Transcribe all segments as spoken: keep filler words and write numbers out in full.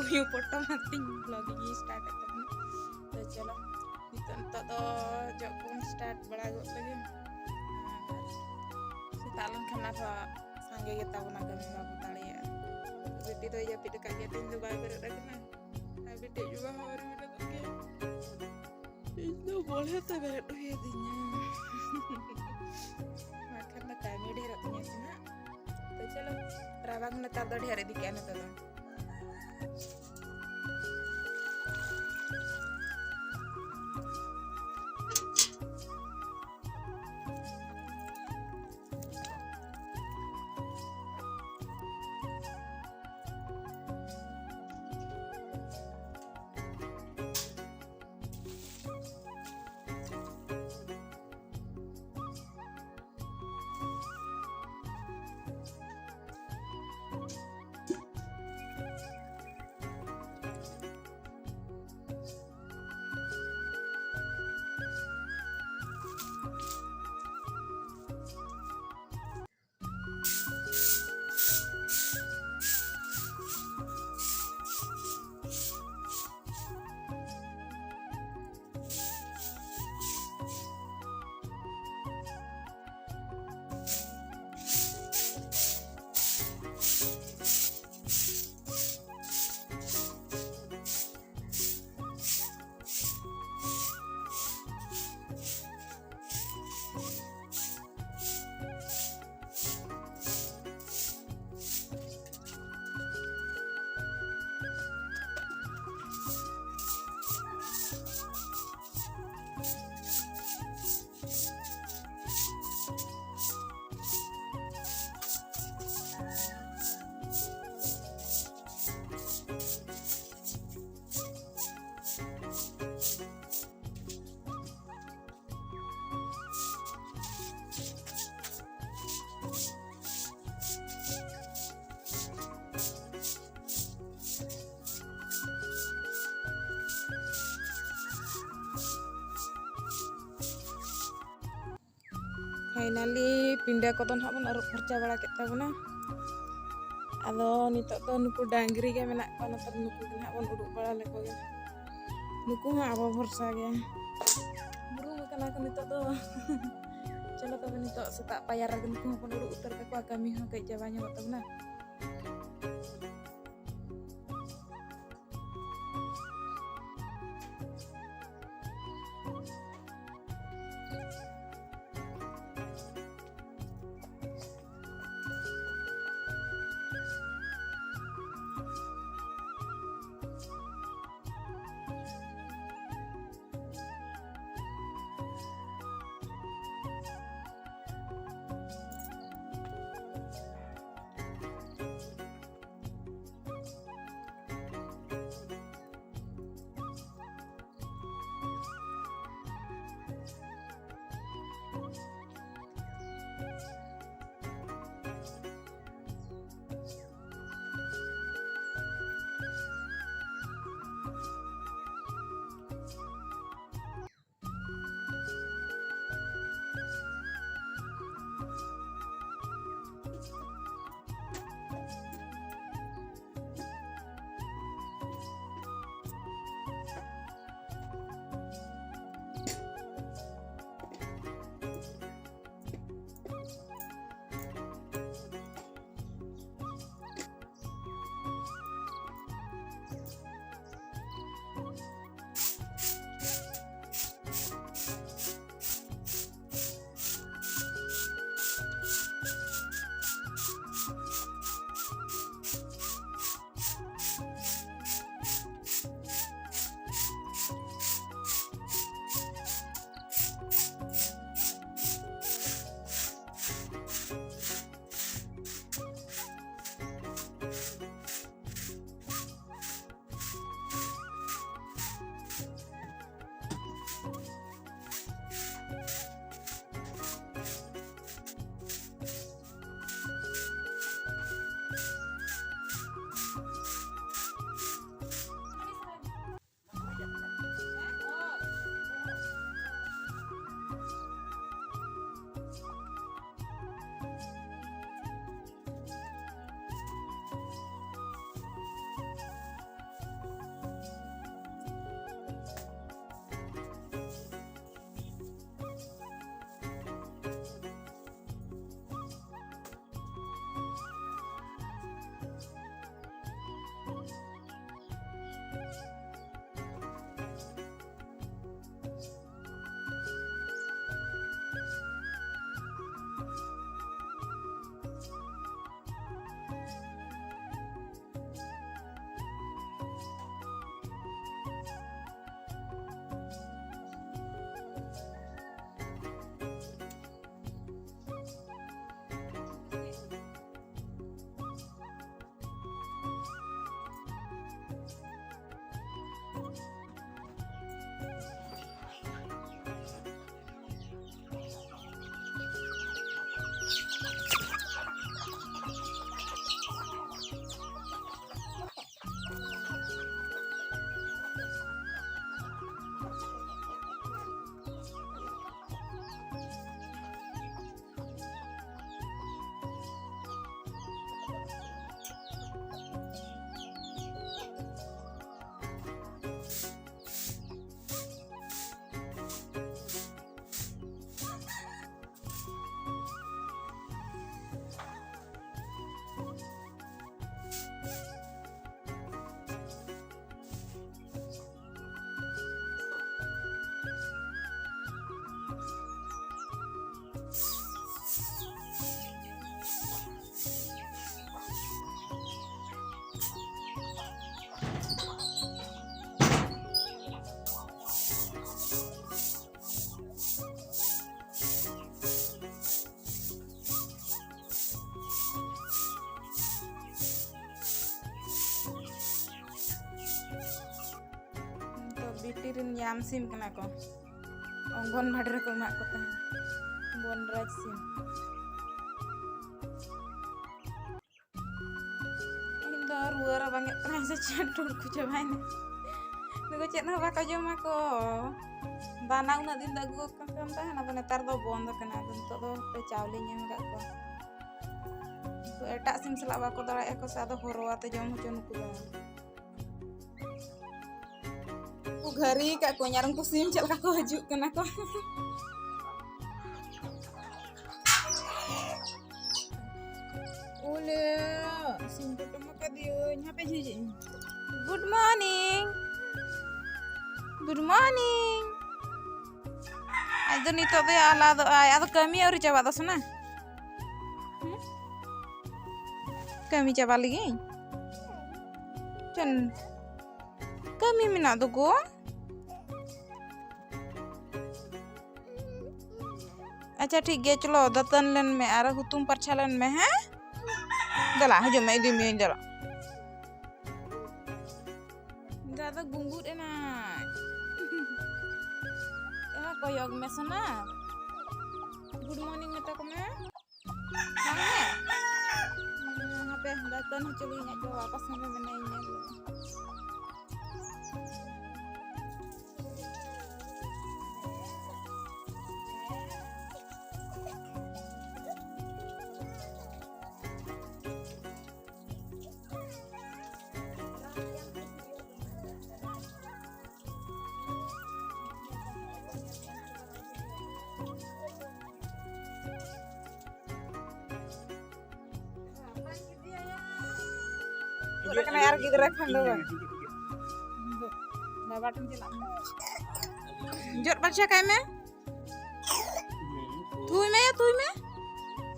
ᱩᱭᱩ ᱯᱚᱴᱚᱢ ᱟᱛᱤᱧ vlog ᱤᱧ start ᱮᱫ ᱛᱟᱵᱚᱱᱟ᱾ ᱛᱚ ᱪᱚᱞᱚ, ᱱᱤᱛᱚᱜ, ᱱᱤᱛᱚᱜ ᱫᱚ ᱡᱚᱜ ᱠᱚᱵᱚᱱ start ᱵᱟᱲᱟ ᱜᱚᱫ ᱞᱮᱜᱮ᱾ ᱟᱨ ᱥᱮᱛᱟᱜ ᱞᱮᱱᱠᱷᱟᱱ ᱟᱨᱦᱚᱸ ᱥᱟᱸᱜᱮ ᱜᱮ ᱛᱟᱵᱚᱱᱟ ᱠᱟᱹᱢᱤ, ᱵᱟᱵᱚ ᱫᱟᱲᱮᱭᱟᱜᱼᱟ᱾ ᱵᱤᱴᱤ ᱫᱚᱭ ᱡᱟᱹᱯᱤᱫ ᱟᱠᱟᱫ ᱜᱮᱭᱟ, ᱛᱮᱦᱮᱧ ᱫᱚ ᱵᱟᱭ ᱵᱮᱨᱮᱫ ᱟᱠᱟᱱᱟ᱾ ᱟᱨ ᱵᱤᱴᱤ ᱟᱡ ᱵᱟᱵᱟ ᱦᱚᱸ ᱟᱹᱣᱨᱤ ᱵᱮᱨᱮᱫᱚᱜ ᱜᱮᱭᱟ᱾ ᱤᱧ ᱫᱚ ᱵᱚᱞᱮ ᱛᱮ ᱵᱮᱨᱮᱫ ᱦᱩᱭ ᱟᱹᱫᱤᱧᱟ᱾ ᱵᱟᱠᱷᱟᱱ ᱫᱚ ᱠᱟᱹᱢᱤ ᱰᱷᱮᱨᱚᱜ ᱛᱤᱧᱟ ᱥᱮ ᱱᱟᱜ᱾ ᱛᱚ ᱪᱚᱞᱚ, ᱨᱟᱵᱟᱝ ᱱᱮᱛᱟᱨ ᱫᱚ ᱰᱷᱮᱨ ᱤᱫᱤ ᱠᱮᱜᱼᱟ ᱱᱚᱛᱮ ᱫᱚ᱾ Finally ᱯᱤᱸᱰᱟᱹ ᱠᱚᱫᱚ ᱱᱟᱦᱟᱜ ᱵᱚᱱ ᱟᱹᱨᱩᱵ ᱯᱷᱟᱨᱪᱟ ᱵᱟᱲᱟ ᱠᱮᱫ ᱛᱟᱵᱚᱱᱟ᱾ ᱟᱫᱚ ᱱᱤᱛᱚᱜ ᱫᱚ ᱱᱩᱠᱩ ᱰᱟᱝᱨᱤ ᱜᱮ ᱢᱮᱱᱟᱜ ᱠᱚᱣᱟ, ᱱᱚᱛᱮ ᱨᱮ ᱱᱩᱠᱩ ᱜᱮ ᱱᱟᱦᱟᱜ ᱵᱚᱱ ᱩᱰᱩᱠ ᱵᱟᱲᱟ ᱞᱮᱠᱚ ᱜᱮ᱾ ᱱᱩᱠᱩ ᱦᱚᱸ ᱟᱵᱚ ᱵᱷᱚᱨᱥᱟ ᱜᱮ᱾ ᱵᱩᱨᱩᱢ ᱟᱠᱟᱱᱟ ᱠᱚ ᱱᱤᱛᱚᱜ ᱫᱚ᱾ ᱪᱚᱞᱚ ᱛᱚᱵᱮ ᱱᱤᱛᱚᱜ ᱥᱮᱛᱟᱜ ᱯᱟᱭᱟᱨ ᱨᱮᱜᱮ ᱱᱩᱠᱩ ᱦᱚᱸᱵᱚᱱ ᱩᱰᱩᱠ ᱩᱛᱟᱹᱨ ᱠᱟᱠᱚᱣᱟ, ᱠᱟᱹᱢᱤ ᱦᱚᱸ ᱠᱟᱹᱡ ᱪᱟᱵᱟ ᱧᱚᱜᱚᱜ ᱛᱟᱵᱚᱱᱟ᱾ ᱭᱟᱢ ᱥᱤᱢ ᱠᱟᱱᱟ ᱠᱚ, ᱚᱝᱜᱚᱱᱵᱟᱲᱤ ᱨᱮᱠᱚ ᱮᱢᱟᱜ ᱠᱚ ᱛᱟᱦᱮᱸᱫ ᱵᱚᱱᱨᱟᱡᱽ ᱥᱤᱢ᱾ ᱤᱧ ᱫᱚ ᱨᱩᱣᱟᱹ ᱨᱟᱵᱟᱝ ᱮᱫ ᱠᱟᱱᱟ ᱥᱮ ᱪᱮᱫ, ᱴᱩᱲ ᱠᱚ ᱪᱟᱵᱟᱭᱮᱱᱟ᱾ ᱱᱩᱠᱩ ᱪᱮᱫ ᱦᱚᱸ ᱵᱟᱠᱚ ᱡᱚᱢᱟ ᱠᱚ᱾ ᱫᱟᱱᱟ ᱩᱱᱟᱹᱜ ᱫᱤᱱ ᱫᱚ ᱟᱹᱜᱩ ᱠᱟᱱ ᱛᱟᱦᱮᱸᱱ, ᱟᱫᱚ ᱱᱮᱛᱟᱨ ᱫᱚ ᱵᱚᱱᱫ ᱟᱠᱟᱱᱟ᱾ ᱟᱫᱚ ᱱᱤᱛᱚᱜ ᱫᱚ ᱦᱟᱯᱮ ᱪᱟᱣᱞᱮᱧ ᱮᱢ ᱟᱠᱟᱫ ᱠᱚᱣᱟ᱾ ᱩᱱᱠᱩ ᱮᱴᱟᱜ ᱥᱤᱢ ᱥᱟᱞᱟᱜ ᱵᱟᱠᱚ ᱫᱟᱲᱮᱭᱟᱜᱼᱟ ᱠᱚ ᱥᱮ, ᱟᱫᱚ ᱦᱚᱨᱚᱣᱟᱛᱮ ᱡᱚᱢ ᱦᱚᱪᱚ ᱱᱩᱠᱩ ᱫᱚ᱾ ᱠᱚ ᱜᱷᱟᱹᱨᱤ ᱟᱠᱟᱫ ᱠᱚᱣᱟᱧ, ᱟᱨ ᱩᱱᱠᱩ ᱥᱤᱢ ᱪᱮᱫ ᱞᱮᱠᱟ ᱠᱚ ᱦᱤᱡᱩᱜ ᱠᱟᱱᱟ ᱠᱚ᱾ ᱩᱞᱮ, ᱥᱤᱢ ᱠᱩᱴᱟᱹᱢ ᱟᱠᱟᱫᱤᱭᱟᱹᱧ, ᱦᱟᱯᱮ ᱡᱷᱤᱡ ᱤᱧ᱾ Good morning. Good morning. ᱟᱡ ᱫᱚ ᱱᱤᱛᱚᱜ ᱫᱚᱭ ᱟᱞᱟᱫᱚᱜ ᱟᱭ, ᱟᱫᱚ ᱠᱟᱹᱢᱤ ᱟᱹᱣᱨᱤ ᱪᱟᱵᱟᱜ ᱫᱚ ᱥᱚᱱᱟ? ᱦᱩᱸ? ᱠᱟᱹᱢᱤ ᱪᱟᱵᱟ ᱞᱟᱹᱜᱤᱫ? ᱪᱮᱫ ᱠᱟᱹᱢᱤ ᱢᱮᱱᱟᱜ ᱫᱚ ᱜᱚ? ᱟᱪᱪᱷᱟ, ᱴᱷᱤᱠ ᱜᱮᱭᱟ, ᱪᱚᱞᱚ ᱫᱟᱹᱛᱟᱹᱱ ᱞᱮᱱ ᱢᱮ ᱟᱨ ᱦᱩᱛᱩᱢ ᱯᱟᱨᱪᱷᱟ ᱞᱮᱱ ᱢᱮ, ᱦᱮᱸ? ᱫᱮᱞᱟ, ᱦᱤᱡᱩᱜ ᱢᱮ, ᱤᱫᱤ ᱢᱤᱭᱟᱹᱧ, ᱫᱮᱞᱟ᱾ ᱫᱟᱫᱟ ᱜᱩᱸᱜᱩᱫ ᱮᱱᱟᱭ᱾ ᱮᱢᱟ ᱠᱚᱭᱚᱜ ᱢᱮ ᱥᱚᱱᱟ᱾ Good morning ᱢᱮᱛᱟ ᱠᱚ ᱢᱮ᱾ ᱵᱟᱝ ᱦᱮᱸ? ᱦᱩᱸ, ᱦᱟᱯᱮ, ᱫᱟᱹᱛᱟᱹᱱ ᱦᱚᱪᱚ ᱞᱤᱧ, ᱟᱡ ᱵᱟᱵᱟ ᱚᱠᱟ ᱥᱮᱱ ᱨᱮ ᱢᱮᱱᱟᱭᱟ, ᱧᱮᱞ ᱞᱮᱜᱮ᱾ ᱯᱩᱨᱟᱹ ᱠᱟᱱᱟᱭ ᱟᱨ ᱜᱤᱫᱽᱨᱟᱹ ᱠᱷᱟᱱ ᱫᱚ ᱵᱟᱝ᱾ ᱵᱟᱵᱟ ᱴᱷᱮᱱ ᱪᱟᱞᱟᱜ ᱢᱮ᱾ ᱡᱚᱫ ᱯᱟᱨᱪᱟ ᱠᱟᱭ ᱢᱮ᱾ ᱛᱷᱩᱭ ᱢᱮ ᱭᱟ, ᱛᱷᱩᱭ ᱢᱮ᱾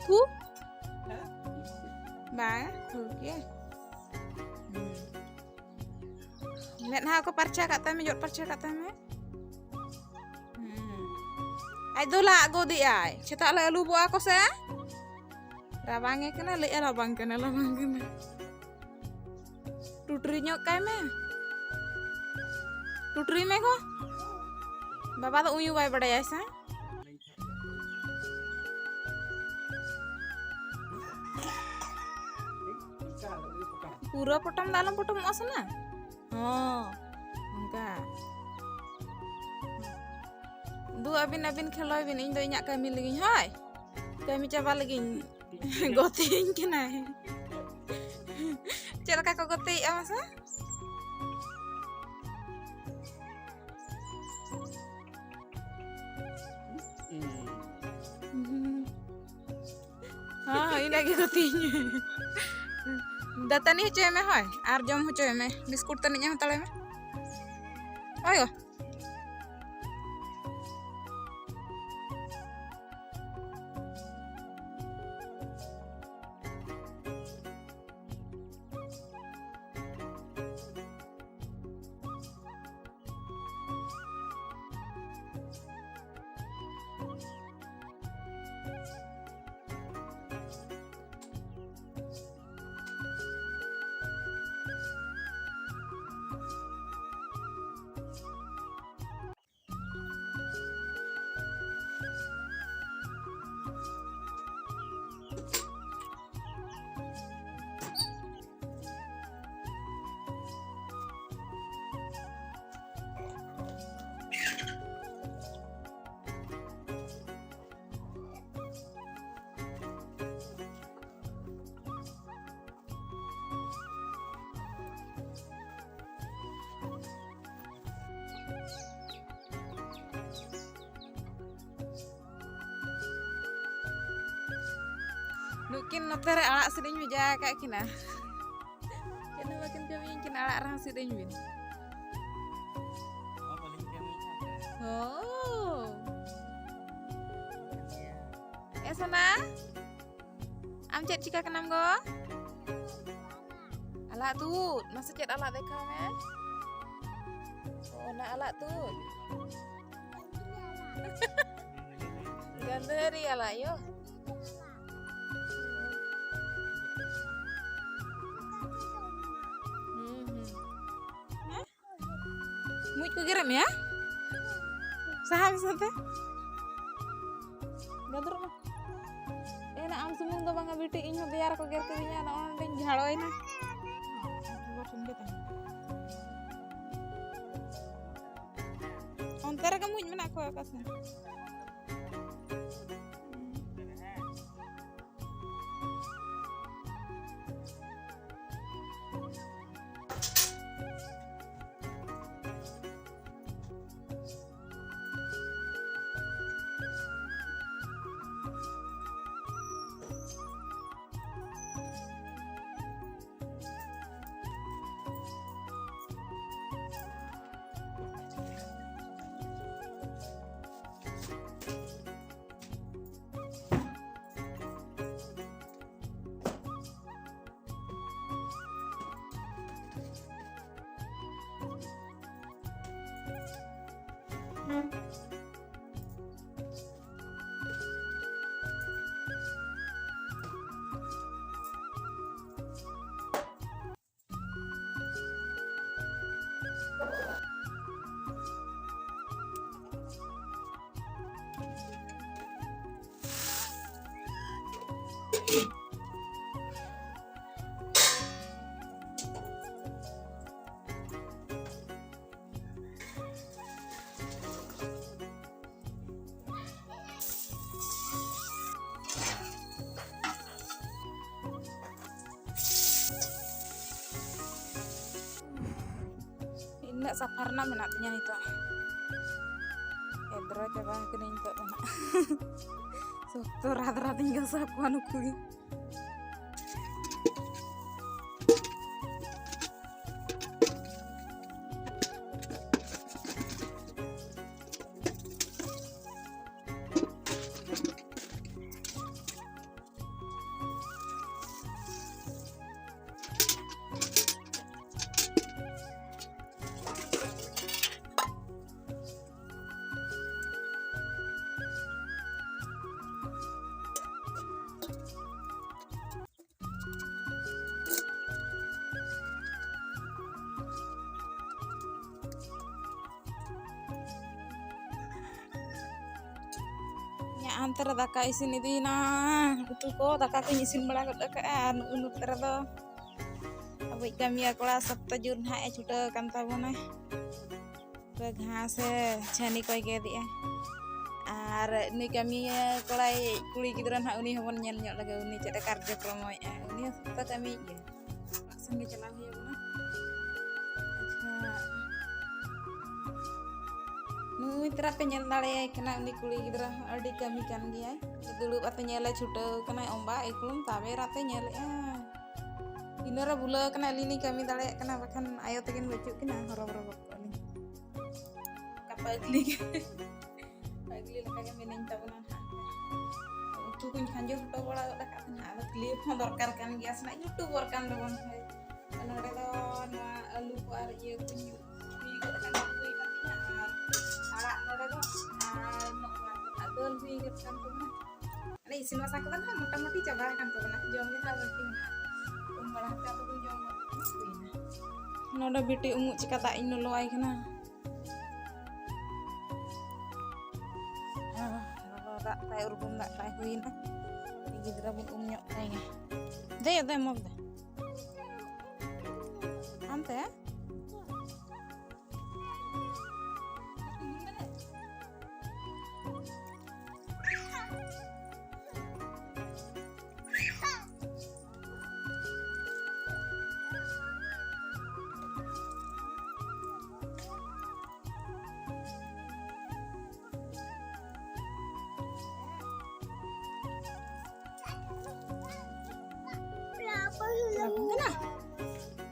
ᱛᱷᱩ᱾ ᱵᱟᱝ, ᱛᱷᱩ ᱜᱮ᱾ ᱦᱩᱸ᱾ ᱢᱮᱫᱦᱟ ᱠᱚ ᱯᱟᱨᱪᱟ ᱠᱟᱜ ᱛᱟᱭ ᱢᱮ, ᱡᱚᱫ ᱯᱟᱨᱪᱟ ᱠᱟᱜ ᱛᱟᱭ ᱢᱮ᱾ ᱦᱩᱸ᱾ ᱟᱡ ᱫᱚ ᱞᱟᱜ ᱜᱚᱫᱮᱜᱼᱟᱭ᱾ ᱥᱮᱛᱟᱜ ᱞᱮ ᱟᱹᱞᱩᱵᱚᱜᱼᱟ ᱠᱚ ᱥᱮ? ᱨᱟᱵᱟᱝ ᱮ ᱠᱟᱱᱟ, ᱞᱟᱹᱭᱮᱜᱼᱟ ᱨᱟᱵᱟᱝ ᱠᱟᱱᱟ, ᱨᱟᱵᱟᱝ ᱠᱟᱱᱟ᱾ ᱴᱩᱴᱨᱤ ᱧᱚᱜ ᱠᱟᱭ ᱢᱮ᱾ ᱴᱩᱴᱨᱤ ᱢᱮ ᱜᱚ᱾ ᱵᱟᱵᱟ ᱫᱚ ᱩᱭᱩ ᱵᱟᱭ ᱵᱟᱲᱟᱭᱟ ᱥᱮ? ᱯᱩᱨᱟᱹ ᱯᱚᱴᱚᱢ ᱫᱚ ᱟᱞᱚᱢ ᱯᱚᱴᱚᱢᱚᱜᱼᱟ ᱥᱮ ᱱᱟ᱾ ᱦᱚᱸ, ᱚᱱᱠᱟ᱾ ᱫᱩ ᱟᱹᱵᱤᱱ, ᱟᱹᱵᱤᱱ ᱠᱷᱮᱞᱳᱭ ᱵᱤᱱ, ᱤᱧ ᱫᱚ ᱤᱧᱟᱹᱜ ᱠᱟᱹᱢᱤ ᱞᱟᱹᱜᱤᱫ, ᱦᱳᱭ᱾ ᱠᱟᱹᱢᱤ ᱪᱟᱵᱟ ᱞᱟᱹᱜᱤᱫ ᱤᱧ ᱜᱚᱛᱮᱧ ᱠᱟᱱᱟᱭ᱾ ᱪᱮᱫ ᱞᱮᱠᱟ ᱠᱚ ᱜᱚᱛᱮᱭᱮᱫᱼᱟ ᱢᱟᱥᱮ? ᱦᱚᱸ, ᱤᱱᱟᱹ ᱜᱮ ᱜᱚᱛᱮᱧ᱾ ᱫᱟᱹᱛᱟᱹᱱᱤ ᱦᱚᱪᱚᱭ ᱢᱮ, ᱦᱳᱭ, ᱟᱨ ᱡᱚᱢ ᱦᱚᱪᱚᱭ ᱢᱮ, ᱵᱤᱥᱠᱩᱴ ᱛᱟᱹᱱᱤᱡ ᱮᱢ ᱦᱟᱛᱟᱲᱟᱭ ᱢᱮ, ᱦᱳᱭ ᱜᱚ᱾ ᱱᱩᱠᱤᱱ ᱱᱚᱛᱮ ᱨᱮ ᱟᱲᱟᱜ ᱥᱤᱫ ᱤᱧ ᱵᱷᱮᱡᱟ ᱟᱠᱟᱫ ᱠᱤᱱᱟ᱾ ᱪᱮᱫ ᱦᱚᱸ ᱵᱟᱹᱠᱤᱱ ᱠᱟᱹᱢᱤᱭᱟᱹᱧ ᱠᱟᱱᱟ, ᱟᱲᱟᱜ ᱨᱮᱦᱚᱸ ᱥᱤᱫ ᱟᱹᱧ ᱵᱤᱱ᱾ ᱦᱳ᱾ ᱮ ᱥᱳᱱᱟ, ᱟᱢ ᱪᱮᱫ ᱪᱤᱠᱟ ᱠᱟᱱᱟᱢ ᱜᱚ? ᱟᱞᱟᱜ ᱛᱩᱫ, ᱢᱟᱥᱮ ᱪᱮᱫ ᱟᱞᱟᱜ ᱫᱮᱠᱷᱟᱣ ᱢᱮ᱾ ᱚᱱᱟ ᱟᱞᱟᱜ ᱛᱩᱫ᱾ ᱜᱟᱹᱫᱷᱟᱹᱨᱤ ᱟᱞᱟᱜ ᱭᱳ᱾ ᱦᱩᱸ, ᱦᱩᱸ᱾ ᱦᱮᱸ? ᱢᱩᱡ ᱠᱚ ᱜᱮᱨᱮᱫ ᱢᱮᱭᱟ? ᱛᱟᱦᱟᱢ ᱥᱟᱛᱮ ᱜᱟᱫᱨᱚᱜ ᱢᱮ᱾ ᱮᱱᱟ ᱟᱢ ᱥᱩᱢᱩᱝ ᱫᱚ ᱵᱟᱝᱟ ᱵᱤᱴᱤ, ᱤᱧ ᱦᱚᱸ ᱫᱮᱭᱟ ᱨᱮᱠᱚ ᱜᱮᱨ ᱠᱤᱫᱤᱧᱟ, ᱱᱚᱜᱼᱚ ᱱᱚᱸᱰᱮᱧ ᱡᱷᱟᱲᱚᱭᱮᱱᱟ᱾ ᱚᱱᱛᱮ ᱨᱮᱜᱮ ᱢᱩᱡ ᱢᱮᱱᱟᱜ ᱠᱚᱣᱟ ᱚᱠᱟ ᱥᱮᱱ᱾ ᱤᱱᱟᱹᱜ ᱥᱟᱯᱷᱟ ᱨᱮᱱᱟᱜ ᱢᱮᱱᱟᱜ ᱛᱤᱧᱟᱹ ᱱᱤᱛᱚᱜ᱾ ᱮᱫᱽᱨᱟ ᱪᱟᱵᱟ ᱟᱠᱟᱱᱟᱹᱧ ᱱᱤᱛᱚᱜ ᱫᱚ ᱱᱟᱜ᱾ ᱥᱚᱠᱛᱚ ᱨᱟᱫᱽ ᱨᱟᱫᱽ ᱤᱧ ᱜᱷᱟᱥᱟᱣ ᱠᱚᱣᱟ ᱱᱩᱠᱩ ᱜᱮ᱾ ᱦᱟᱱᱛᱮ ᱨᱮ ᱫᱟᱠᱟ ᱤᱥᱤᱱ ᱤᱫᱤᱭᱮᱱᱟ, ᱩᱛᱩ ᱠᱚ, ᱫᱟᱠᱟ ᱠᱚᱧ ᱤᱥᱤᱱ ᱵᱟᱲᱟ ᱜᱚᱫ ᱟᱠᱟᱫᱼᱟ᱾ ᱟᱨ ᱱᱩᱜᱼᱩ ᱱᱚᱛᱮ ᱨᱮᱫᱚ ᱟᱵᱚᱭᱤᱡ ᱠᱟᱹᱢᱤᱭᱟᱹ ᱠᱚᱲᱟ ᱥᱚᱠᱛᱚ ᱡᱳᱨ ᱱᱟᱦᱟᱜ ᱮ ᱪᱷᱩᱴᱟᱹᱣ ᱟᱠᱟᱱ ᱛᱟᱵᱚᱱᱟ᱾ ᱜᱷᱟᱥ ᱮ ᱪᱷᱟᱹᱱᱤ ᱠᱚᱭ ᱜᱮᱫᱮᱜᱼᱟ᱾ ᱟᱨ ᱱᱩᱭ ᱠᱟᱹᱢᱤᱭᱟᱹ ᱠᱚᱲᱟᱭ ᱠᱩᱲᱤ ᱜᱤᱫᱽᱨᱟᱹ ᱱᱟᱦᱟᱜ, ᱩᱱᱤ ᱦᱚᱸᱵᱚᱱ ᱧᱮᱞ ᱧᱚᱜ ᱞᱮᱜᱮ, ᱩᱱᱤ ᱪᱮᱫ ᱮ ᱠᱟᱨᱡᱚᱠᱨᱚᱢᱚᱭᱮᱫᱼᱟ᱾ ᱩᱱᱤ ᱦᱚᱸ ᱥᱚᱠᱛᱚ ᱠᱟᱹᱢᱤᱭᱮᱫ ᱜᱮᱭᱟ᱾ ᱚᱲᱟᱜ ᱥᱮᱱ ᱜᱮ ᱪᱟᱞᱟᱣ ᱦᱩᱭᱩᱜ ᱠᱟᱱᱟ᱾ ᱟᱪᱪᱷᱟ, ᱱᱩᱭ ᱛᱚᱨᱟ ᱯᱮ ᱧᱮᱞ ᱫᱟᱲᱮᱭᱟᱭ ᱠᱟᱱᱟ, ᱩᱱᱤ ᱠᱩᱲᱤ ᱜᱤᱫᱽᱨᱟᱹ ᱦᱚᱸ ᱟᱹᱰᱤ ᱠᱟᱹᱢᱤ ᱠᱟᱱ ᱜᱮᱭᱟᱭ᱾ ᱫᱩᱲᱩᱵ ᱟᱛᱮ ᱧᱮᱞᱮ ᱪᱷᱩᱴᱟᱹᱣ ᱠᱟᱱᱟᱭ, ᱚᱢᱵᱟ ᱮᱠᱞᱩᱢ ᱛᱟᱵᱮᱨ ᱟᱛᱮ ᱧᱮᱞᱮᱜᱼᱟ᱾ ᱤᱱᱟᱹᱨᱮ ᱵᱷᱩᱞᱟᱹᱣ ᱠᱟᱱᱟ, ᱟᱹᱞᱤᱧ ᱞᱤᱧ ᱠᱟᱹᱢᱤ ᱫᱟᱲᱮᱭᱟᱜ ᱠᱟᱱᱟ, ᱵᱟᱠᱷᱟᱱ ᱟᱭᱳ ᱛᱟᱹᱠᱤᱱ ᱵᱟᱹᱪᱩᱜ ᱠᱤᱱᱟ, ᱦᱚᱨᱚᱵᱚᱨᱚ ᱜᱚᱫ ᱠᱚᱜᱼᱟ ᱞᱤᱧ᱾ ᱚᱱᱠᱟ ᱯᱟᱹᱜᱽᱞᱤ ᱜᱮ, ᱯᱟᱹᱜᱽᱞᱤ ᱞᱮᱠᱟ ᱜᱮ ᱢᱤᱱᱟᱹᱧ ᱛᱟᱵᱚᱱᱟ ᱱᱟᱦᱟᱜ᱾ ᱩᱛᱩ ᱠᱚᱧ ᱠᱷᱟᱸᱡᱚ ᱦᱚᱴᱚ ᱵᱟᱲᱟ ᱜᱚᱫ ᱟᱠᱟᱫ ᱛᱟᱦᱮᱱᱟ, ᱟᱫᱚ clip ᱦᱚᱸ ᱫᱚᱨᱠᱟᱨ ᱠᱟᱱ ᱜᱮᱭᱟ ᱥᱮ ᱱᱟᱜ, YouTuber ᱠᱟᱱ ᱫᱚᱵᱚᱱ᱾ ᱦᱳᱭ, ᱱᱚᱰᱮ ᱫᱚ ᱱᱚᱣᱟ ᱟᱹᱞᱩ ᱠᱚ ᱟᱨ ᱤᱭᱟᱹ ᱠᱚᱧ ᱦᱩᱭ ᱜᱚᱫ ᱟᱠᱟᱱᱟ, ᱦᱩᱭ ᱟᱠᱟᱱ ᱛᱤᱧᱟ, ᱟᱨ ᱟᱲᱟᱜ ᱱᱚᱰᱮ ᱫᱚ, ᱟᱨ ᱱᱚᱜᱼᱚ ᱱᱚᱣᱟ ᱫᱟᱹᱞ ᱦᱩᱭ ᱟᱠᱟᱱ ᱛᱟᱵᱚᱱᱟ᱾ ᱟᱞᱮ ᱤᱥᱤᱱ ᱵᱟᱥᱟᱝ ᱠᱚᱫᱚ ᱱᱟᱦᱟᱜ ᱢᱚᱴᱟᱢᱩᱴᱤ ᱪᱟᱵᱟ ᱟᱠᱟᱱ ᱛᱟᱵᱚᱱᱟ, ᱡᱚᱢ ᱜᱮ ᱱᱟᱦᱟᱜ ᱵᱟᱹᱠᱤ ᱢᱮᱱᱟᱜᱼᱟ᱾ ᱩᱢ ᱵᱟᱲᱟ ᱠᱟᱛᱮ ᱟᱫᱚ ᱵᱚᱱ ᱡᱚᱢ ᱜᱚᱫ ᱠᱟᱜᱼᱟ, ᱦᱩᱭᱱᱟ᱾ ᱱᱚᱰᱮ ᱵᱤᱴᱤ ᱩᱢᱩᱜ ᱪᱤᱠᱟ ᱫᱟᱜ ᱤᱧ ᱞᱚᱞᱚᱣᱟᱭ ᱠᱟᱱᱟ᱾ ᱞᱚᱞᱚ ᱫᱟᱜ ᱛᱟᱭ, ᱩᱨᱜᱩᱢ ᱫᱟᱜ ᱛᱟᱭ ᱦᱩᱭᱱᱟ᱾ ᱜᱤᱫᱽᱨᱟᱹ ᱵᱚᱱ ᱩᱢ ᱧᱚᱜ ᱠᱟᱭᱟ᱾ ᱫᱮ, ᱫᱮ, ᱢᱚᱜᱽ ᱫᱮ᱾ ᱦᱟᱱᱛᱮ᱾ ᱞᱟᱵᱟᱝ ᱠᱟᱱᱟ?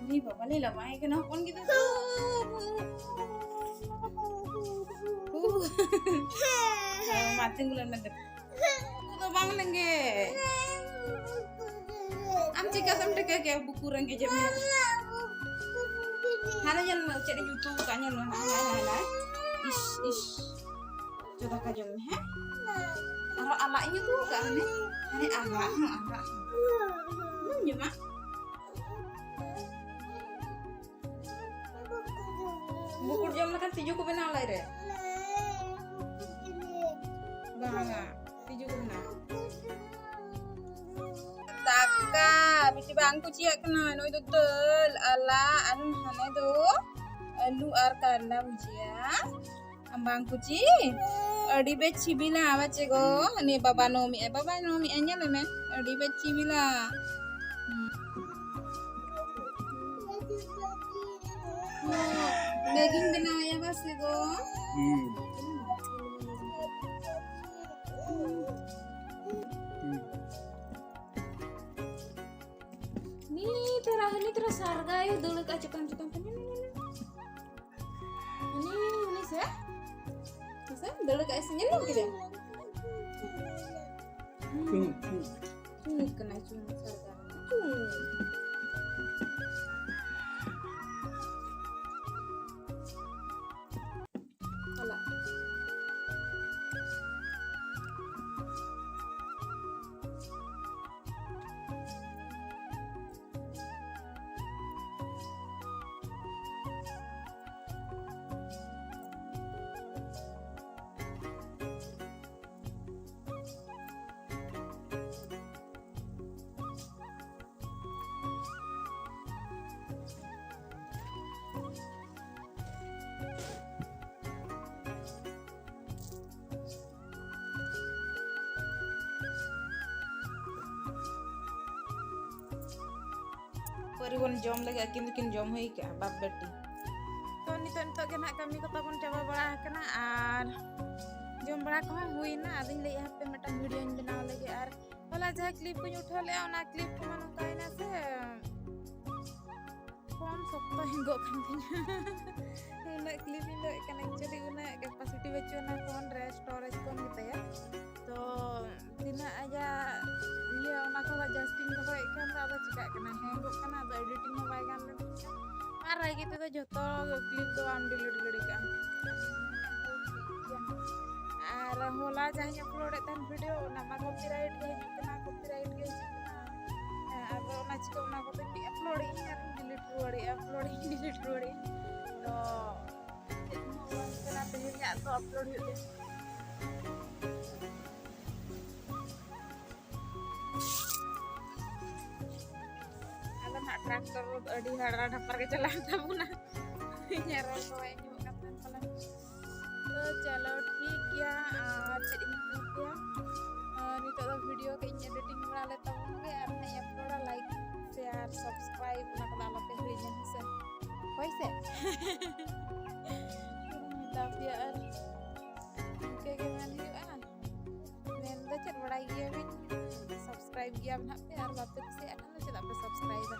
ᱩᱱᱤ ᱵᱟᱵᱟ ᱞᱮ ᱞᱟᱵᱟᱭ ᱠᱟᱱᱟ, ᱦᱚᱯᱚᱱ ᱜᱤᱫᱽᱨᱟᱹ ᱫᱚ᱾ ᱢᱟ, ᱛᱤᱸᱜᱩ ᱞᱮᱱ ᱢᱮ᱾ ᱩᱱᱠᱩ ᱫᱚ ᱵᱟᱝ ᱞᱮᱸᱜᱮ᱾ ᱟᱢ ᱪᱤᱠᱟᱹᱛᱮᱢ ᱴᱷᱤᱠᱟᱹ ᱠᱮᱜᱼᱟ ᱵᱩᱠᱩ ᱨᱮᱸᱜᱮᱡ ᱮ ᱢᱮᱭᱟ? ᱦᱟᱱᱮ ᱧᱮᱞ ᱢᱮ, ᱪᱮᱫ ᱤᱧ ᱩᱛᱩ ᱟᱠᱟᱫ, ᱧᱮᱞ ᱢᱮ᱾ ᱦᱟᱱᱮ, ᱦᱟᱱᱮ, ᱦᱟᱱᱮ᱾ ᱤᱥ, ᱤᱥ᱾ ᱪᱚ, ᱫᱟᱠᱟ ᱡᱚᱢ ᱢᱮ, ᱦᱮᱸ? ᱟᱨᱦᱚᱸ ᱟᱞᱟᱜ ᱤᱧ ᱩᱛᱩ ᱟᱠᱟᱫ, ᱦᱟᱱᱮ᱾ ᱦᱟᱱᱮ ᱟᱞᱟᱜ ᱦᱚᱸ, ᱟᱞᱟᱜ ᱦᱚᱸ᱾ ᱵᱟᱢ ᱡᱚᱢᱟ? ᱵᱩᱠᱩᱲ ᱡᱚᱢ ᱞᱮᱠᱷᱟᱱ ᱛᱤᱡᱩ ᱠᱚ ᱵᱮᱱᱟᱣ ᱞᱟᱡ ᱨᱮ᱾ ᱵᱟᱝᱟ᱾ ᱵᱟᱝ ᱠᱩᱥᱤᱭᱟᱜ ᱠᱟᱱᱟ᱾ ᱱᱩᱭ ᱫᱚ ᱫᱟᱹᱞ ᱟᱞᱟ ᱟᱨ ᱦᱟᱱᱮ ᱫᱚ ᱟᱹᱞᱩ ᱟᱨ ᱠᱟᱨᱞᱟ ᱵᱷᱩᱡᱤᱭᱟ᱾ ᱟᱢ ᱵᱟᱝ ᱠᱩᱥᱤ? ᱟᱹᱰᱤ ᱵᱮᱥ ᱥᱤᱵᱤᱞᱟ ᱵᱟᱪᱮ ᱜᱚ᱾ ᱱᱤᱭᱟᱹ ᱵᱟᱵᱟ ᱱᱚᱢᱮᱜᱼᱟᱭ, ᱵᱟᱵᱟ ᱱᱚᱢᱮᱜᱼᱟᱭ, ᱧᱮᱞ ᱢᱮ, ᱟᱹᱰᱤ ᱵᱮᱥ ᱥᱤᱵᱤᱞᱟ᱾ ᱦᱩᱸ᱾ ᱢᱮᱜᱤᱧ ᱵᱮᱱᱟᱣᱮᱜᱼᱟ ᱵᱟᱥᱮ ᱜᱚ᱾ ᱦᱩᱸ᱾ ᱦᱩᱸ᱾ ᱱᱤᱛ ᱨᱟ-, ᱱᱤᱛ ᱨᱟ ᱥᱟᱨᱜᱟᱭ ᱫᱟᱹᱲ ᱠᱟᱜᱼᱟ ᱪᱮᱛᱟᱱ ᱪᱮᱛᱟᱱ ᱛᱮ᱾ ᱱᱤ, ᱱᱤ, ᱱᱤ, ᱱᱤ᱾ ᱦᱟᱹᱱᱤ, ᱦᱟᱹᱱᱤ ᱥᱮ? ᱦᱮᱸᱥᱮ? ᱫᱟᱹᱲ ᱠᱟᱜᱼᱟᱭ ᱥᱮ? ᱧᱮᱞ ᱧᱟᱢ ᱠᱮᱫᱟᱢ? ᱪᱩᱱᱩᱠ, ᱪᱩᱱᱩᱠ᱾ ᱪᱩᱱᱩᱠ ᱠᱟᱱᱟᱭ, ᱪᱩᱱᱩᱠ ᱥᱟᱨᱜᱟ᱾ ᱪᱩᱱᱩᱠ᱾ ᱪᱟᱞᱟᱜ᱾ ᱯᱟᱹᱣᱨᱟᱹ ᱵᱚᱱ ᱡᱚᱢ ᱞᱮᱜᱮ, ᱟᱹᱠᱤᱱ ᱫᱚᱠᱤᱱ ᱡᱚᱢ ᱦᱩᱭ ᱠᱟᱜᱼᱟ, ᱵᱟᱯ ᱵᱮᱴᱤ᱾ ᱛᱚ, ᱱᱤᱛᱚᱜ, ᱱᱤᱛᱚᱜ ᱜᱮ ᱱᱟᱦᱟᱜ ᱠᱟᱹᱢᱤ ᱠᱚ ᱛᱟᱵᱚᱱ ᱪᱟᱵᱟ ᱵᱟᱲᱟ ᱟᱠᱟᱱᱟ ᱟᱨ ᱡᱚᱢ ᱵᱟᱲᱟ ᱠᱚᱦᱚᱸ ᱦᱩᱭᱱᱟ᱾ ᱟᱫᱚᱧ ᱞᱟᱹᱭᱮᱫᱼᱟ, ᱦᱟᱯᱮ ᱢᱤᱫᱴᱟᱝ ᱵᱷᱤᱰᱤᱭᱳᱧ ᱵᱮᱱᱟᱣ ᱞᱮᱜᱮ᱾ ᱟᱨ ᱦᱚᱞᱟ ᱡᱟᱦᱟᱸ ᱠᱞᱤᱯ ᱠᱚᱧ ᱩᱴᱷᱟᱹᱣ ᱞᱮᱜᱼᱟ, ᱚᱱᱟ ᱠᱞᱤᱯ ᱠᱚᱢᱟ ᱱᱚᱝᱠᱟᱭᱮᱱᱟ ᱥᱮ, ᱯᱷᱳᱱ ᱥᱚᱠᱛᱚ ᱦᱮᱝᱜᱚᱜ ᱠᱟᱱ ᱛᱤᱧᱟ᱾ ᱩᱱᱟᱹᱜ ᱠᱞᱤᱯ ᱤᱧ ᱫᱚᱦᱚᱭᱮᱫ ᱠᱟᱱᱟ, actually ᱩᱱᱟᱹᱜ capacity ᱵᱟᱹᱪᱩᱜ ᱟᱱᱟ ᱯᱷᱳᱱ ᱨᱮ, storage ᱠᱚᱢ ᱜᱮᱛᱟᱭᱟ᱾ ᱛᱚ ᱛᱤᱱᱟᱹᱜ ᱟᱡᱟᱜ ᱤᱭᱟᱹ, ᱚᱱᱟ ᱠᱷᱚᱱ ᱡᱟᱹᱥᱛᱤᱧ ᱫᱚᱦᱚᱭᱮᱫ ᱠᱷᱟᱱ ᱫᱚ ᱟᱫᱚ ᱪᱤᱠᱟᱹᱜ ᱠᱟᱱᱟ, ᱦᱮᱝᱜᱚᱜ ᱠᱟᱱᱟ, ᱟᱫᱚ editing ᱦᱚᱸ ᱵᱟᱭ ᱜᱟᱱ ᱞᱮᱱ ᱛᱤᱧᱟ᱾ ᱟᱨ ᱨᱟᱹᱜᱤ ᱛᱮᱫᱚ ᱡᱷᱚᱛᱚ ᱠᱞᱤᱯ ᱫᱚ ᱵᱟᱢ delete ᱜᱤᱰᱤ ᱠᱟᱜᱼᱟ᱾ ᱟᱨ ᱦᱚᱞᱟ ᱡᱟᱦᱟᱸᱧ upload ᱮᱫ ᱛᱟᱦᱮᱱ ᱵᱷᱤᱰᱤᱭᱳ, ᱚᱱᱟ ᱢᱟ copyright ᱜᱮ ᱦᱤᱡᱩᱜ ᱠᱟᱱᱟ, copyright ᱜᱮ ᱦᱤᱡᱩᱜ ᱠᱟᱱᱟ᱾ ᱦᱮᱸ, ᱟᱫᱚ ᱚᱱᱟ ᱪᱤᱠᱟᱹ ᱚᱱᱟ ᱠᱚᱫᱚᱧ upload ᱤᱧ ᱟᱨᱤᱧ delete ᱨᱩᱣᱟᱹᱲᱮᱜᱼᱟ, upload ᱤᱧ delete ᱨᱩᱣᱟᱹᱲᱮᱜᱼᱟ᱾ ᱛᱚ ᱪᱮᱫ ᱦᱚᱸ ᱵᱟᱝ ᱠᱟᱱᱟ, ᱛᱮᱦᱮᱧᱟᱜ ᱫᱚ upload ᱦᱩᱭᱩᱜ ᱜᱮᱭᱟ᱾ ᱴᱨᱟᱠᱴᱚᱨ ᱟᱹᱰᱤ ᱦᱟᱲᱟ ᱰᱷᱟᱯᱟᱨ ᱜᱮ ᱪᱟᱞᱟᱜ ᱠᱟᱱ ᱛᱟᱵᱚᱱᱟ᱾ ᱤᱧᱟᱹᱜ ᱨᱚᱲ ᱠᱚ ᱵᱟᱭ ᱟᱸᱡᱚᱢᱚᱜ ᱠᱟᱱ ᱛᱟᱦᱮᱸ ᱯᱟᱞᱮᱱ᱾ ᱛᱚ ᱪᱚᱞᱚ ᱴᱷᱤᱠ ᱜᱮᱭᱟ, ᱟᱨ ᱪᱮᱫ ᱤᱧ ᱢᱮᱛᱟ ᱯᱮᱭᱟ, ᱟᱨ ᱱᱤᱛᱚᱜ ᱫᱚ ᱵᱷᱤᱰᱤᱭᱳ ᱠᱚ ᱤᱧ ᱮᱰᱤᱴᱤᱝ ᱵᱟᱲᱟ ᱞᱮ ᱛᱟᱵᱚᱱ ᱜᱮ, ᱟᱨ ᱱᱟᱦᱟᱜ ᱤᱧ ᱟᱯᱞᱳᱰᱟ᱾ ᱞᱟᱭᱤᱠ, ᱥᱮᱭᱟᱨ, ᱥᱟᱵᱥᱠᱨᱟᱭᱤᱵ ᱚᱱᱟ ᱠᱚᱫᱚ ᱟᱞᱚᱯᱮ ᱦᱤᱲᱤᱧᱟ, ᱦᱮᱸ ᱥᱮ? ᱦᱳᱭ ᱥᱮ? ᱢᱮᱛᱟ ᱯᱮᱭᱟ ᱟᱨ ᱤᱱᱠᱟᱹ ᱜᱮ ᱢᱮᱱ ᱦᱩᱭᱩᱜᱼᱟ᱾ ᱢᱮᱱ ᱫᱚ ᱪᱮᱫ, ᱵᱟᱲᱟᱭ ᱜᱮᱭᱟᱵᱤᱱ, ᱥᱟᱵᱥᱠᱨᱟᱭᱤᱵ ᱜᱮᱭᱟ ᱱᱟᱦᱟᱜ ᱯᱮ, ᱟᱨ ᱵᱟᱯᱮ ᱠᱩᱥᱤᱭᱟᱜ ᱠᱷᱟᱱ ᱫᱚ ᱪᱮᱫᱟᱜ ᱯᱮ ᱥᱟᱵᱥᱠᱨᱟᱭᱤᱵᱟ?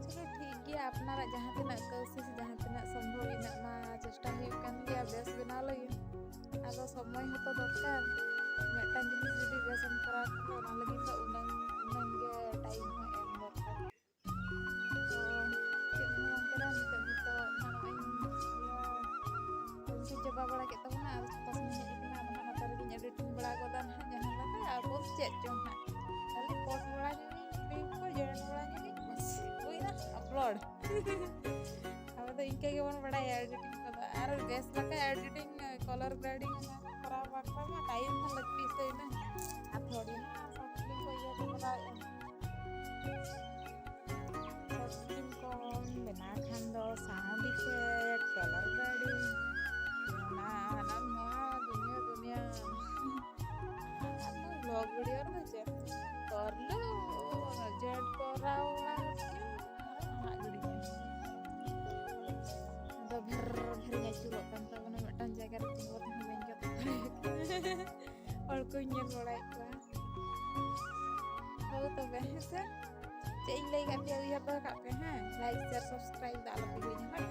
ᱪᱚᱞᱚ ᱴᱷᱤᱠ ᱜᱮᱭᱟ, ᱟᱯᱱᱟᱨᱟᱜ ᱡᱟᱦᱟᱸ ᱛᱤᱱᱟᱹᱜ ᱠᱳᱥᱤᱥ, ᱡᱟᱦᱟᱸ ᱛᱤᱱᱟᱹᱜ ᱥᱚᱢᱵᱷᱚᱵ ᱤᱱᱟᱹᱜ ᱢᱟ ᱪᱮᱥᱴᱟ ᱦᱩᱭᱩᱜ ᱠᱟᱱ ᱜᱮᱭᱟ ᱵᱮᱥ ᱵᱮᱱᱟᱣ ᱞᱟᱹᱜᱤᱫ᱾ ᱟᱫᱚ ᱥᱚᱢᱚᱭ ᱦᱚᱸᱛᱚ ᱫᱚᱨᱠᱟᱨ, ᱢᱤᱫᱴᱟᱝ ᱡᱤᱱᱤᱥ ᱡᱩᱫᱤ ᱵᱮᱥ ᱮᱢ ᱠᱚᱨᱟᱣ ᱠᱷᱟᱱ ᱫᱚ ᱚᱱᱟ ᱞᱟᱹᱜᱤᱫ ᱫᱚ ᱩᱱᱟᱹᱝ, ᱩᱱᱟᱹᱝ ᱜᱮ ᱴᱟᱭᱤᱢ ᱦᱚᱸ ᱮᱢ ᱫᱚᱨᱠᱟᱨ᱾ ᱛᱚ ᱪᱮᱫ ᱦᱚᱸ ᱵᱟᱝ ᱠᱟᱱᱟ, ᱱᱤᱛᱚᱜ ᱱᱤᱛᱚᱜ ᱱᱚᱜᱼᱚᱭ ᱤᱭᱟᱹ ᱪᱟᱵᱟ ᱵᱟᱲᱟ ᱠᱮᱫ ᱛᱟᱵᱚᱱᱟ, ᱟᱨ ᱪᱷᱟᱛᱟ ᱥᱚᱢᱚᱭ ᱦᱮᱡ ᱟᱠᱟᱱᱟ, ᱟᱫᱚ ᱦᱟᱸᱜ ᱱᱚᱛᱮ ᱨᱮᱜᱮᱧ ᱮᱰᱤᱴᱤᱝ ᱵᱟᱲᱟ ᱜᱚᱫᱟ ᱱᱟᱦᱟᱜ, ᱡᱟᱦᱟᱸ ᱞᱮᱠᱟ ᱟᱵᱚ ᱪᱮᱫ ᱪᱚᱝ ᱦᱟᱸᱜ, ᱠᱷᱟᱹᱞᱤ ᱯᱳᱥᱴ ᱵᱟᱲᱟ ᱧᱚᱜ ᱤᱧ, ᱠᱞᱤᱯ ᱠᱚ ᱡᱚᱭᱮᱱ ᱵᱟᱲᱟ ᱧᱚᱜ ᱤᱧ, ᱵᱟᱥ ᱦᱩᱭᱱᱟ ᱟᱯᱞᱳᱰ᱾ ᱟᱵᱚ ᱫᱚ ᱤᱱᱠᱟᱹ ᱜᱮᱵᱚᱱ ᱵᱟᱲᱟᱭᱟ ᱮᱰᱤᱴᱤᱝ ᱠᱚᱫᱚ, ᱟᱨ ᱵᱮᱥ ᱞᱮᱠᱟ ᱮᱰᱤᱴᱤᱝ, ᱠᱚᱞᱟᱨ ᱜᱨᱮᱰᱤᱝ ᱚᱱᱟ ᱠᱚ ᱠᱚᱨᱟᱣ ᱵᱟᱠᱷᱨᱟ ᱢᱟ ᱴᱟᱭᱤᱢ ᱦᱚᱸ ᱞᱟᱹᱠᱛᱤ ᱥᱮ ᱤᱱᱟᱹ, ᱟᱨ ᱛᱷᱚᱲᱤ ᱱᱟ ᱥᱚᱨᱴ ᱯᱷᱤᱞᱢ ᱠᱚ ᱤᱭᱟᱹ ᱠᱚ ᱠᱚᱨᱟᱣᱮᱫᱼᱟ᱾ ᱥᱚᱨᱴ ᱯᱷᱤᱞᱢ ᱠᱚᱢ ᱵᱮᱱᱟᱣ ᱠᱷᱟᱱ ᱫᱚ ᱥᱟᱣᱩᱱᱰ ᱤᱯᱷᱮᱠᱴ, ᱠᱟᱞᱟᱨ ᱜᱨᱮᱰᱤᱝ, ᱚᱱᱟ ᱦᱟᱱᱟ ᱱᱚᱣᱟ ᱫᱩᱱᱤᱭᱟᱹ ᱫᱩᱱᱤᱭᱟᱹ᱾ ᱟᱨ ᱱᱚᱣᱟ ᱵᱷᱞᱚᱜ ᱵᱷᱤᱰᱤᱭᱳ ᱨᱮᱫᱚ ᱪᱮᱫ? ᱠᱚᱨᱞᱩ, ᱡᱮᱴ ᱠᱚᱨᱟᱣ ᱚᱲᱟᱜ ᱨᱮ ᱟᱲᱟᱜ ᱜᱤᱰᱤ ᱠᱟᱱᱟ᱾ ᱟᱫᱚ ᱵᱷᱮᱨ ᱵᱷᱮᱨᱤᱧ ᱟᱹᱪᱩᱨᱚᱜ ᱠᱟᱱ ᱛᱟᱵᱚᱱᱟ, ᱢᱤᱫᱴᱟᱝ ᱡᱟᱭᱜᱟ ᱨᱮ ᱛᱤᱸᱜᱩ ᱛᱟᱦᱮᱸ ᱵᱟᱹᱧ ᱠᱟᱛᱷᱟ ᱫᱟᱲᱮᱭᱟᱜ ᱠᱟᱱᱟ᱾ ᱦᱚᱲ ᱠᱚᱧ ᱧᱮᱞ ᱵᱟᱲᱟᱭᱮᱫ ᱠᱚᱣᱟ᱾ ᱦᱳᱭ ᱛᱚᱵᱮ, ᱦᱮᱸ ᱥᱮ? ᱪᱮᱫ ᱤᱧ ᱞᱟᱹᱭ ᱠᱟᱜ ᱯᱮᱭᱟ, ᱩᱭᱦᱟᱹᱨ ᱫᱚᱦᱚ ᱠᱟᱜ ᱯᱮ, ᱦᱮᱸ? ᱞᱟᱭᱤᱠ, ᱥᱮᱭᱟᱨ, ᱥᱟᱵᱥᱠᱨᱟᱭᱤᱵ ᱫᱚ ᱟᱞᱚᱯᱮ ᱦᱤᱲᱤᱧᱟ, ᱦᱳᱭ?